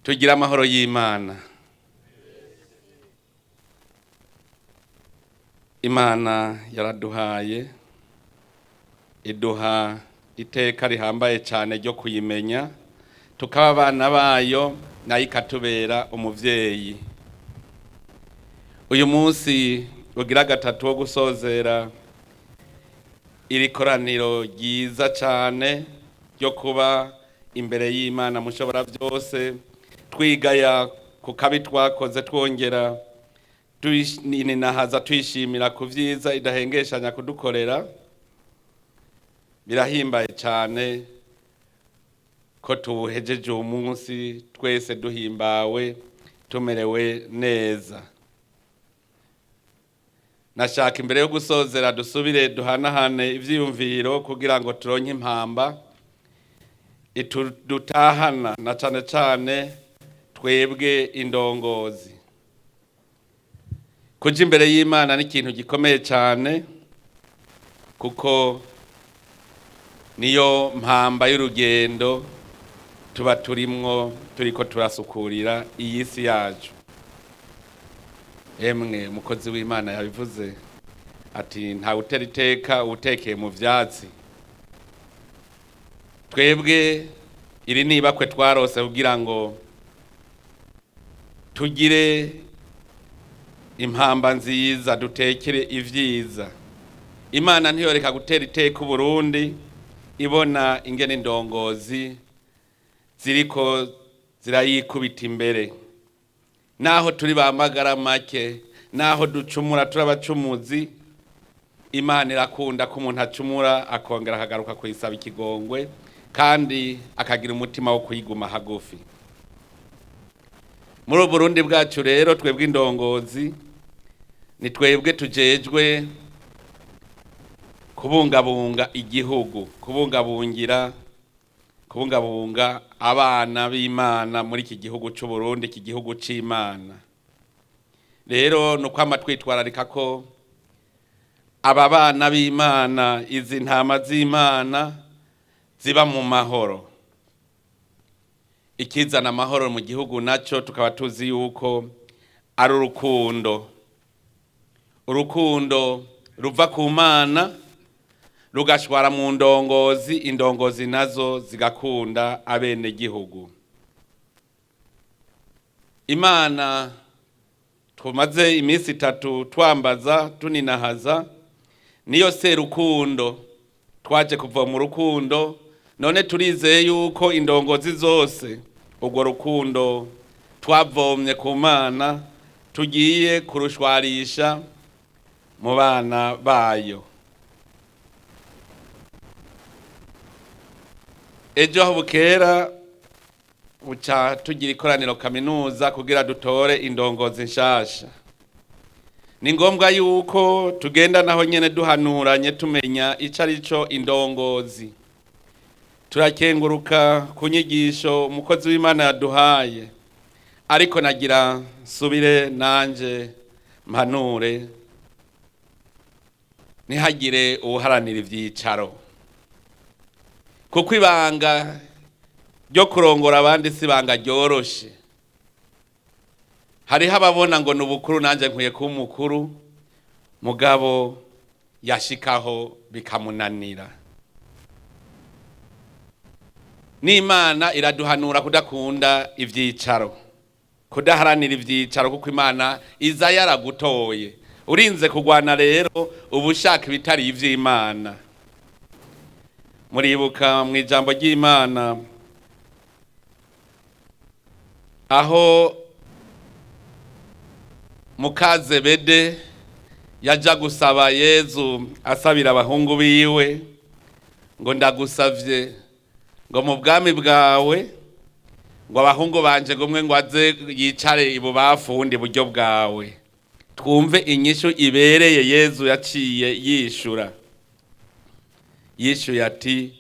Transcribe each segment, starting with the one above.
Tugire amahoro y'Imana. Imana yaraduhaye, iduha iteka rihambaye cyane ryo kuyimenya, tukaba abana bayo, nayo ikatubera umuvyeyi. Uyu munsi ugira gatatu wo gusozera iri koraniro ryiza cyane ryo kuba imbere y'Imana mushobora byose, twigaya ku kabi twakoze, twongera tunininahaza, twishimira ku vyiza idahengeshanya kudukorera. Birahimbaye cyane ko tuwuhejeje uwo munsi twese duhimbawe, tumerewe neza. Nashaka imbere yo gusozera dusubire duhanahane ivyiyumviro kugira ngo turonke impamba itudutahana, na cane cane twebwe indongozi. Kuja imbere y'Imana ni ikintu gikomeye cyane, kuko niyo mpamba y'urugendo tuba turimwo, turiko turasukurira iyi si yacu. Emwe, umukozi w'Imana yabivuze ati: "Ntawe utera iteka uwutekeye mu vyatsi." Twebwe iri nibakwe twarose kugira ngo tugire impamba nziza, dutekere ivyiza. Imana ntiyoreka gutera iteka Uburundi ibona ingene indongozi ziriko zirayikubita imbere, naho turi ba magara make, naho ducumura, turi abacumuzi. Imana irakunda ko umuntu acumura akongera akagaruka kuyisaba ikigongwe, kandi akagira umutima wo kuyiguma hagufi. Muri ubu Burundi bwacu rero, twebwe indongozi ni twebwe tujejwe kubungabunga igihugu, kubungabunga abana b'Imana muri iki gihugu c'u Burundi, iki gihugu c'Imana. Rero ni ukwama twitwararika ko aba bana b'Imana, izi ntama z'Imana, ziba mu mahoro. Ikizana amahoro mu gihugu naco tukaba tuzi yuko ari urukundo, urukundo ruva ku Mana rugashwara mu ndongozi, indongozi nazo zigakunda abenegihugu. Imana tumaze iminsi 3 twambaza, tuninahaza, niyo serukundo. Twaje kuva mu rukundo, none turizeye yuko indongozi zose urwo rukundo twavomye ku Mana tugiye kurushwarisha mu bana bayo. Ejo aho bukera buca tugira ikoraniro kaminuza kugira dutore indongozi nshasha. Ni ngombwa yuko tugenda naho nyene duhanuranye, tumenya ico ari cyo indongozi. Turakenguruka ku nyigisho umukozi w'Imana yaduhaye, ariko nagira nsubire nanje mpanure: ntihagire uwuharanira ivyicaro, kuko ibanga ryo kurongora abandi si ibanga ryoroshe. Hariho ababona ngo ni ubukuru, nanjye nkwiye kuba umukuru, mugabo yashikaho bikamunanira. N'Imana iraduhanura kudakunda ivyicaro, kudaharanira ivyicaro, kuko Imana iza yaragutoye. Urinze kugwana rero uba ushaka ibitari ivy'Imana. Muribuka mu ijambo ry'Imana aho mukazebede yaja gusaba Yezu asabira abahungu biwe, ngo: "Ndagusavye ngo mu bwami bwawe, ngo abahungu banje, ngo umwe ngo aze yicare ibubafu, wundi buryo bwawe." Twumve inyishu ibereye Yezu yaciye yishura. Yishuye ati: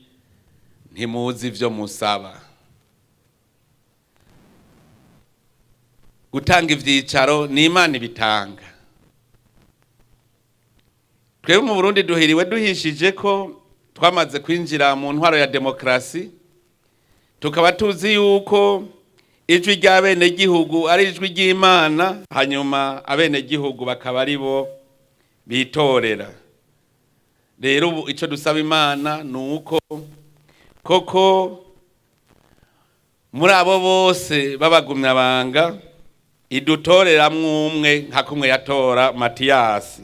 "Ntimuzi ivyo musaba." Gutanga ivyicaro ni Imana ibitanga. Twebwe mu Burundi duhiriwe duhishije ko twamaze kwinjira mu ntwaro ya demokarasi, tukaba tuzi yuko Ijwi ry'abenegihugu ari ijwi ry'Imana, hanyuma abenegihugu bakaba ari bo bitorera. Rero ubu icyo dusaba Imana ni uko koko muri abo bose b'abagumyabanga idutoreramwo umwe nka kumwe yatora Matiyasi.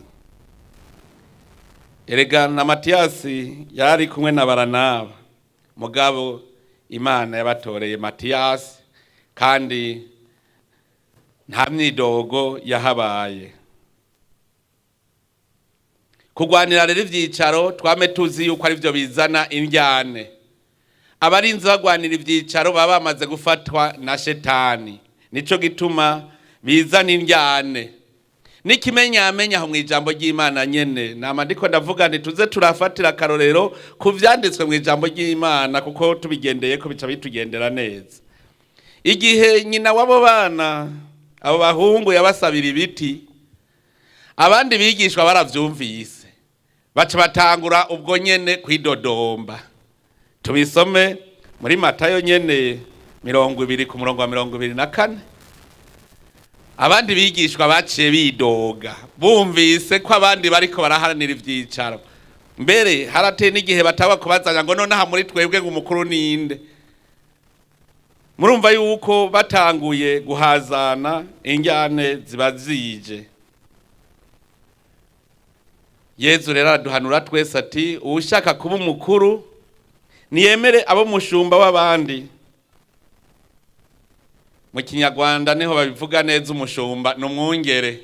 Erega na Matiyasi yari kumwe na Baranaba, mugabo Imana yabatoreye Matiyasi, kandi nta myidogo yahabaye. Kurwanira rero ivyicaro twame tuzi yuko ari byo bizana indyane. Abarinzi bagwanira ivyicaro baba bamaze gufatwa na shetani, nico gituma bizana indyane. N'ikimenyamenya aho mw'ijambo ry'Imana nyene, nama ndiko ndavuga nti tuze turafatira akarorero ku vyanditswe mw'ijambo ry'Imana, kuko tubigendeye ko bica bitugendera neza. Igihe nyina w'abo bana, abo bahungu, yabasabira ibiti, abandi bigishwa baravyumvise, baca batangura ubwo nyene kwidodomba. Tubisome muri Matayo nyene 20 ku murongo wa 24. Abandi bigishwa baciye bidoga bumvise ko abandi bariko baraharanira ivyicaro. Mbere harateye n'igihe bataba kubazanya ngo nonaha muri twebwe ngo umukuru ninde. Murumva yuko batanguye guhazana, injyane ziba zije. Yezu rero araduhanura twese ati uwushaka kuba umukuru niyemere abo mushumba w'abandi. Mu Kinyarwanda niho babivuga neza, umushumba ni umwungere.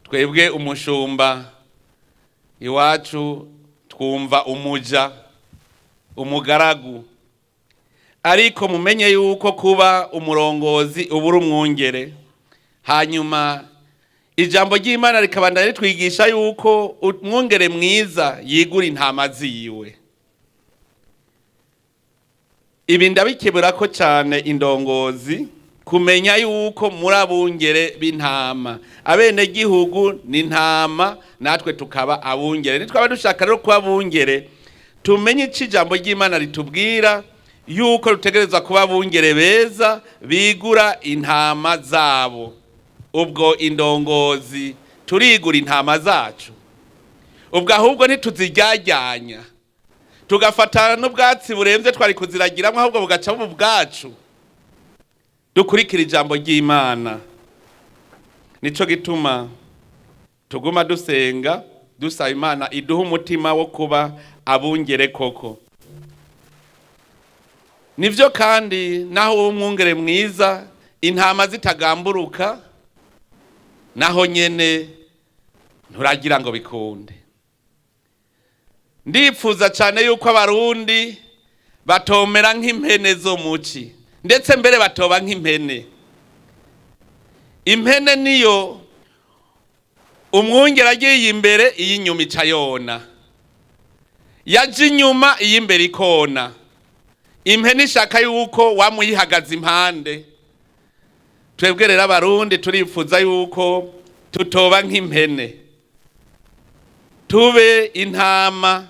Twebwe umushumba iwacu twumva umuja, umugaragu, ariko mumenye yuko kuba umurongozi ubura umwungere. Hanyuma ijambo ry'Imana rikabandanya ritwigisha yuko umwungere mwiza yigura intama ziwe. Ibi ndabikebura ko cyane indongozi kumenya yuko muri abungere b'intama, abenegihugu ni intama, natwe tukaba abungere. Nitwaba dushaka rero kuba abungere, tumenye ico ijambo ry'Imana ritubwira yuko rutegerezwa kuba abungere beza bigura intama zabo. Ubwo indongozi turigura intama zacu, ubwo ahubwo ntituziryajyanya tugafata n'ubwatsi buremvye twari kuziragiramwo, ahubwo bugaca buba ubwacu. Dukurikira ijambo ry'Imana. Nico gituma tuguma dusenga dusaba Imana iduha umutima wo kuba abungere koko. Nivyo kandi naho uwo mwungere mwiza intama zitagamburuka, naho nyene nturagira ngo bikunde. Ndipfuza cyane yuko Abarundi batomera nk'impene zo muci, ndetse mbere batoba nk'impene. Impene niyo umwungere agiye imbere, iy'inyuma ica yona, yaje inyuma iy'imbere ikona. Impene ishaka yuko wamuyihagaze impande. Twebwe rero Abarundi turifuza yuko tutoba nk'impene, tube intama,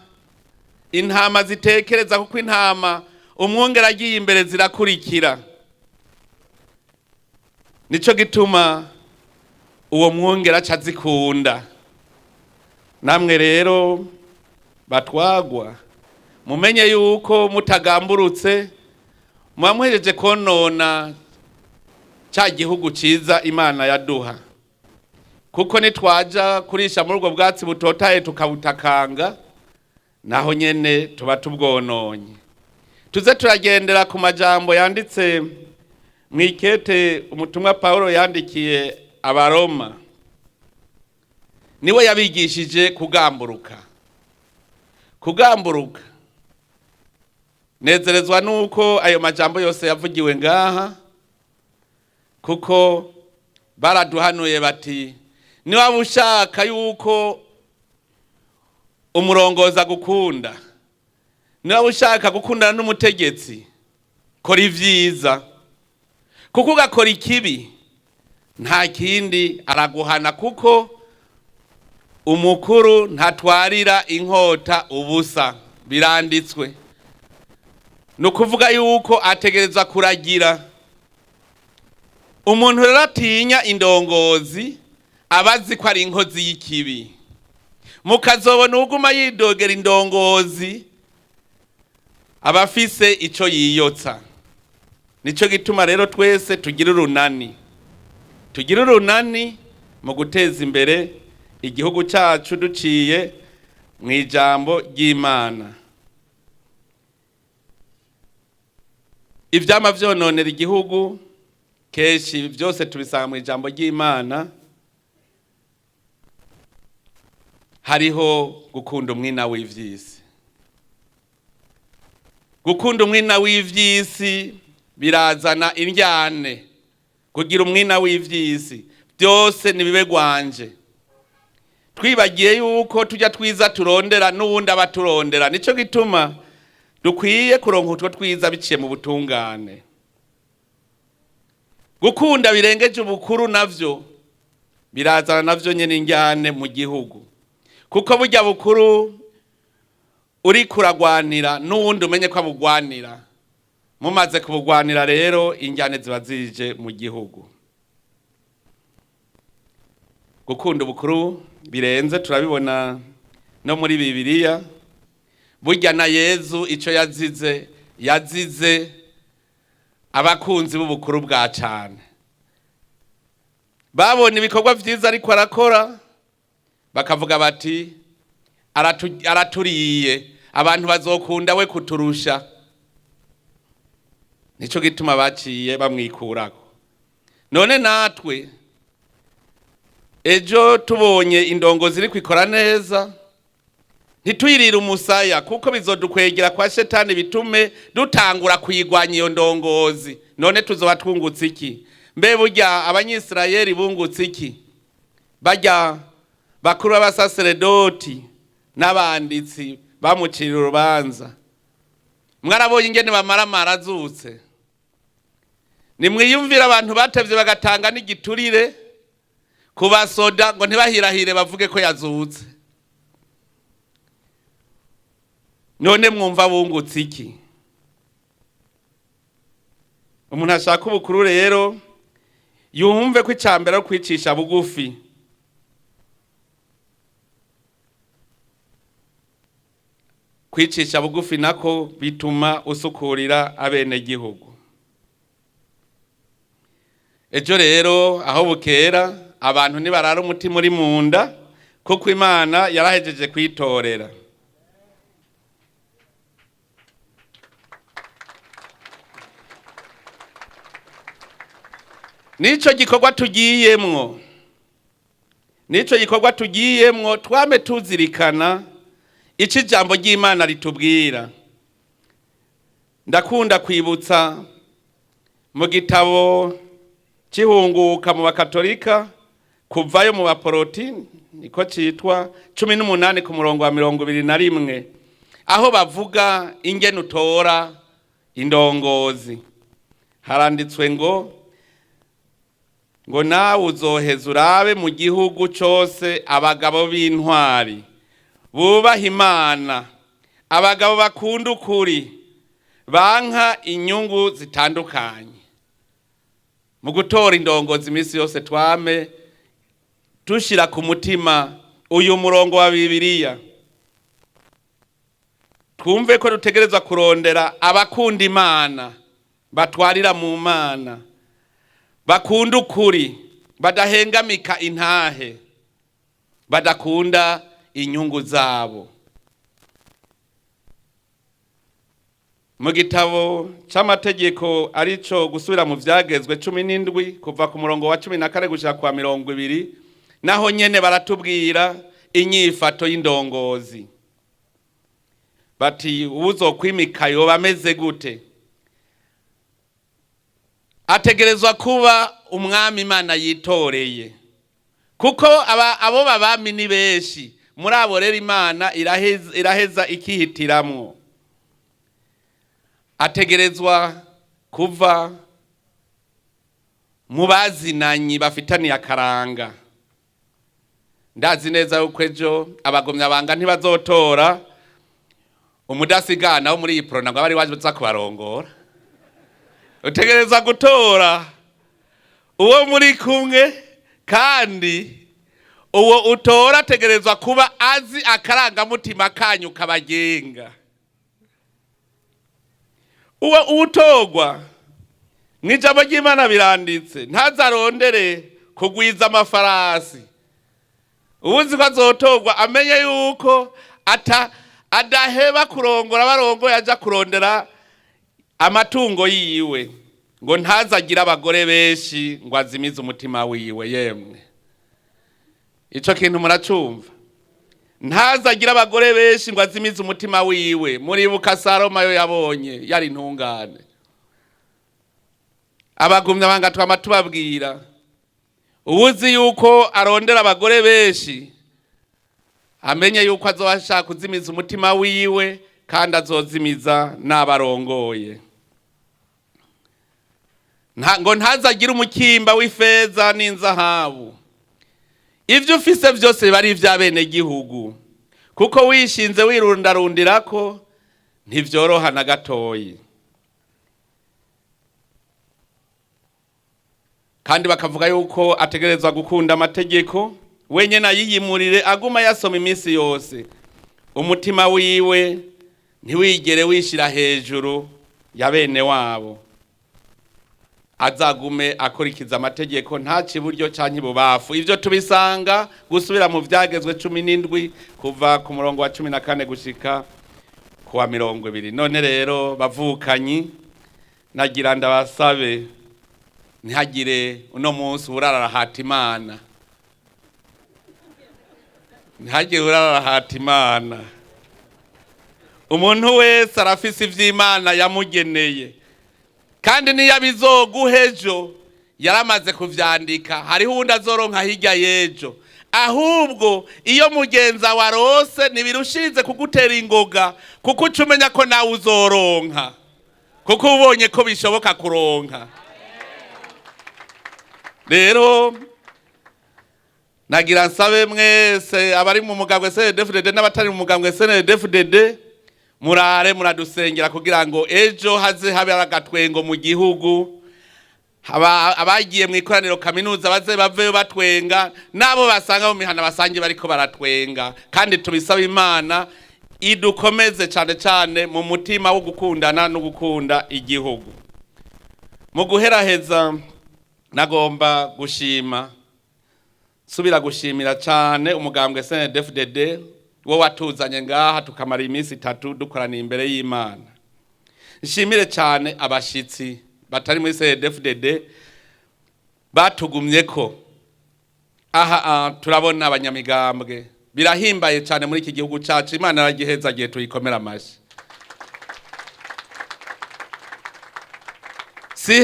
intama zitekereza, kuko intama umwungere agiye imbere zirakurikira. Nico gituma uwo mwungere aca azikunda. Namwe rero batwagwa, mumenye yuko mutagamburutse muba muhejeje konona ca gihugu ciza Imana yaduha, kuko nitwaja kurisha muri ubwo bwatsi butotaye tukabutakanga, naho nyene tuba tubwononye. Tuze turagendera ku majambo yanditse mw'ikete umutumwa Paulo yandikiye Abaroma. Niwe yabigishije kugamburuka. Kugamburuka, nezerezwa nuko ayo majambo yose yavugiwe ngaha, kuko baraduhanuye bati niba ushaka yuko umurongozi agukunda, niba ushaka gukundana n'umutegetsi, kora ivyiza, kuko ugakora ikibi nta kindi araguhana, kuko umukuru ntatwarira inkota ubusa. Biranditswe. Ni ukuvuga yuko ategerezwa kuragira. Umuntu rero atinya indongozi aba azi ko ari inkozi y'ikibi. Mukazobona uguma yidogera indongozi aba afise ico yiyotsa. Nico gituma rero twese tugira urunani, tugira urunani mu guteza imbere igihugu cyacu duciye mu ijambo ry'Imana. Ivyama vyononera igihugu kenshi byose tubisanga mu ijambo ry'Imana. Hariho gukunda umwina w'ivyisi. Gukunda umwina w'ivyisi birazana indyane. Kugira umwina w'ivyisi byose nibibe gwanje, twibagiye yuko tujya twiza turondera n'uwundi aba turondera. Nico gituma dukwiye kuronka utwo twiza biciye mu butungane. Gukunda birengeje ubukuru navyo birazana navyo nyene indyane mu gihugu, kuko burya bukuru uri kuragwanira n'uwundi umenye ko abugwanira. Mumaze kubugwanira rero injyane ziba zije mu gihugu. Gukunda ubukuru birenze turabibona no muri Bibiliya. Burya na Yezu ico yazize, yazize abakunzi b'ubukuru bwa cane. Babona ibikorwa vyiza ariko arakora bakavuga bati araturiye, abantu bazokunda we kuturusha. Nico gituma baciye bamwikurako. None natwe ejo tubonye indongozi iri kwikora neza, ntitwirire umusaya, kuko bizodukwegera kwa shetani bitume dutangura kuyigwanya iyo ndongozi. None tuzoba twungutse iki? Mbe burya Abanyisirayeli bungutse iki? Barya bakuru b'abasaseredoti n'abanditsi bamucira urubanza, mwarabonye ingene bamaramara azutse. Nimwiyumvire abantu batevye bagatanga n'igiturire kubasoda ngo ntibahirahire bavuge ko yazutse. None mwumva bungutse iki? Umuntu ashaka ubukuru rero yumve ko icambere ari kwicisha bugufi. Kwicisha bugufi nako bituma usukurira abenegihugu. Ejo rero aho bukera abantu nibarara umutima uri munda, kuko Imana yarahejeje kwitorera. Nico gikorwa tugiyemwo, nico gikorwa tugiyemwo, twame tuzirikana ico ijambo ry'Imana ritubwira. Ndakunda kwibutsa mu gitabo c'ihunguka mu bakatolika kuvayo mu baporoti, niko citwa, 18 ku murongo wa 21, aho bavuga ingene utora indongozi. Haranditswe ngo nawe uzoheza urabe mu gihugu cose abagabo b'intwari bubaha Imana, abagabo bakunda ukuri, banka inyungu zitandukanye. Mu gutora indongozi iminsi yose twame dushira ku mutima uyu murongo wa Bibiliya, twumve ko dutegerezwa kurondera abakunda Imana, batwarira mu Mana, bakunda ukuri, badahengamika intahe, badakunda inyungu zabo. Mu gitabo c'amategeko arico gusubira mu vyagezwe 17 kuva ku murongo wa 14 gushika kwa 20, naho nyene baratubwira inyifato y'indongozi. Bati uwuzokwimika yoba ameze gute? Ategerezwa kuba umwami Imana yitoreye, kuko abo babami ni benshi. Muri abo rero Imana iraheza ikihitiramwo. Ategerezwa kuva mu bazinanyi bafitaniye akaranga. Ndazi neza yuko ejo abagomyabanga ntibazotora Umudasigana wo muri iyi Prona ngo abe ari waje uza kubarongora. Utegereza gutora uwo muri kumwe, kandi uwo utora ategerezwa kuba azi akarangamutima kanyu kabagenga. Uwo utorwa, mw'ijambo ry'Imana biranditse, ntazarondere kugwiza amafarasi. Uwuzi ko azotorwa amenye yuko ata adaheba kurongora abarongoye aja kurondera amatungo yiwe, ngo ntazagire abagore benshi ngo azimize umutima wiwe. Yemwe, ico kintu muracumva? Ntazagire abagore benshi ngo azimize umutima wiwe. Muribuka Saloma yo yabonye yari intungane. Abagumya banga twama tubabwira, uwuzi yuko arondera abagore benshi amenye yuko azoba ashaka kuzimiza umutima wiwe, kandi azozimiza n'abarongoye. Ngo ntazagire umukimba w'ifeza n'inzahabu. Ivyo ufise vyose biba ari ivy'abenegihugu, kuko wishinze wirundarundirako ntivyoroha na gatoyi. Kandi bakavuga yuko ategerezwa gukunda amategeko, wenyene ayiyimurire, aguma yasoma iminsi yose. Umutima wiwe ntiwigere wishira hejuru ya bene wabo, azagume akurikiza amategeko, ntace iburyo canke ibubafu. Ivyo tubisanga gusubira mu Vyagezwe 17, kuva ku murongo wa 14 gushika ku wa 20. None rero bavukanyi, nagira ndabasabe, ntihagire uno munsi urararahata Imana, ntihagire urararahata Imana. Umuntu wese arafise ivy'Imana yamugeneye, kandi niyo abizoguha ejo yaramaze kuvyandika, hariho uwundi azoronka hirya y'ejo. Ahubwo iyo mugenza warose ntibirushirize kugutera ingoga, kuko uca umenya ko nawe uzoronka, kuko ubonye ko bishoboka kuronka. Rero nagira nsabe mwese abari mu mugambwe CNDD-FDD n'abatari mu mugambwe CNDD-FDD, murare muradusengera kugira ngo ejo haze habe agatwengo mu gihugu. Abagiye mu ikoraniro kaminuza baze baveyo batwenga, n'abo basanga mu mihana basange bariko baratwenga. Kandi tubisaba Imana idukomeze cane cane mu mutima wo gukundana no gukunda igihugu. Mu guheraheza, nagomba gushima, subira gushimira cane umugambwe CNDD-FDD wo watuzanye ngaha tukamara iminsi 3 dukoraniye imbere y'Imana. Nshimire cane abashitsi batari muri CNDD-FDD batugumyeko aha. Turabona abanyamigambwe birahimbaye cane muri iki gihugu cacu. Imana yaragiheza gihe tuyikomera amashi. Si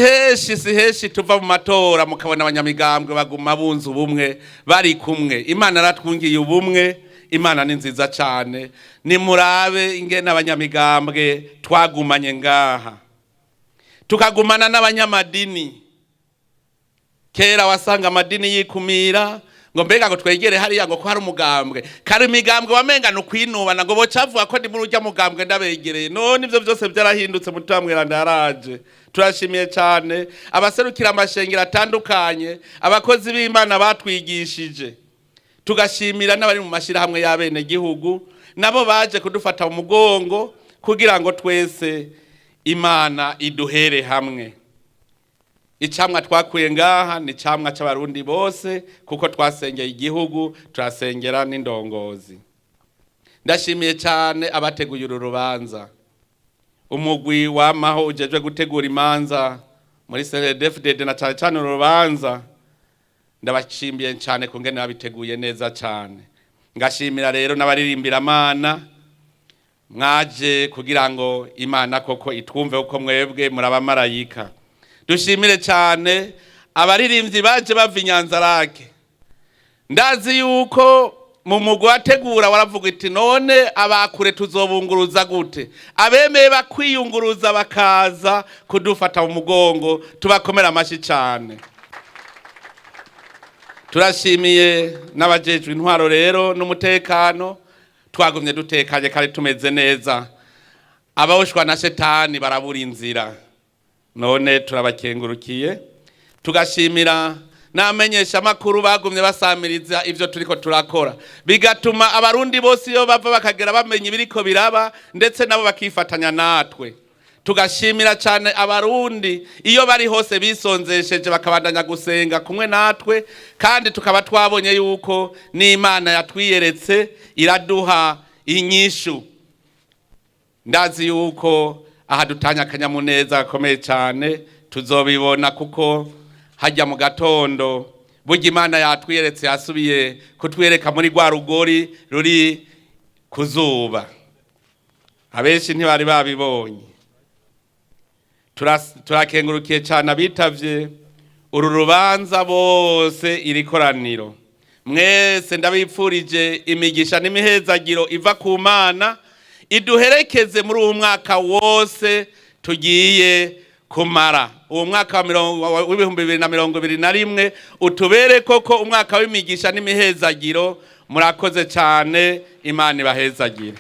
heshi tuva mu matora mukabona abanyamigambwe baguma bunze ubumwe, bari kumwe. Imana yaratwungiye ubumwe. Imana ni nziza cane. Nimurabe ingene abanyamigambwe twagumanye ngaha, tukagumana n'abanyamadini. Kera wasanga amadini yikumira, ngo mbega ngo twegere hariya, ngo ko hari umugambwe kari imigambwe, wamenga ni ukwinubana, ngo bocavuga ko ndi muri urya mugambwe ndabegereye. None ivyo vyose vyarahindutse. Mutima Mweranda yaraje. Turashimiye cane abaserukira amashengero atandukanye, abakozi b'Imana batwigishije. Tugashimira n'abari mu mashirahamwe y'abenegihugu, nabo baje kudufata mu mugongo kugira ngo twese Imana iduhere hamwe. Icamwa twakuye ngaha ni icamwa c'Abarundi bose, kuko twasengeye igihugu, turasengera n'indongozi. Ndashimiye cyane abateguye uru rubanza, umugwi wamaho ujejwe gutegura imanza muri CNDD-FDD, na cyane cyane uru rubanza. Ndabashimiye cyane kungene babiteguye neza cyane. Ngashimira rero n'abaririmbira-Mana mwaje kugira ngo Imana koko itwumve, uko mwebwe murabamarayika. Dushimire cyane abaririmbyi baje bava Inyanzarake. Ndazi yuko mu mugwi wategura waravuga iti: "None abakure tuzobunguruza gute?" Abemeye bakwiyunguruza bakaza kudufata mu mugongo, tubakomera amashyi cyane. Turashimiye n'abajejwe intwaro rero n'umutekano. Twagumye dutekanye kandi tumeze neza. Ababoshwa na shetani barabura inzira. None turabakengurukiye, tugashimira n'amenyesha makuru bagumye basamiriza ivyo turiko turakora, bigatuma Abarundi bose iyo bava bakagera bamenya ibiriko biraba, ndetse nabo bakifatanya natwe. Tugashimira cyane Abarundi iyo bari hose bisonzesheje, bakabandanya gusenga kumwe natwe, kandi tukaba twabonye yuko n'Imana yatwiyeretse, iraduha inyishu. Ndazi yuko aha dutanya akanyamuneza gakomeye cyane, tuzobibona, kuko hajya mu gatondo burya Imana yatwiyeretse, yasubiye kutwereka muri rwa rugori ruri ku zuba. Abenshi ntibari babibonye. Turakengurukiye cyane abitavye uru rubanza bose, iri koraniro. Mwese ndabipfurije imigisha n'imihezagiro iva ku Mana, iduherekeze muri uwo mwaka wose tugiye kumara. Uwo mwaka wa 2021 utubere koko umwaka w'imigisha n'imihezagiro. Murakoze cyane, Imana ibahezagire.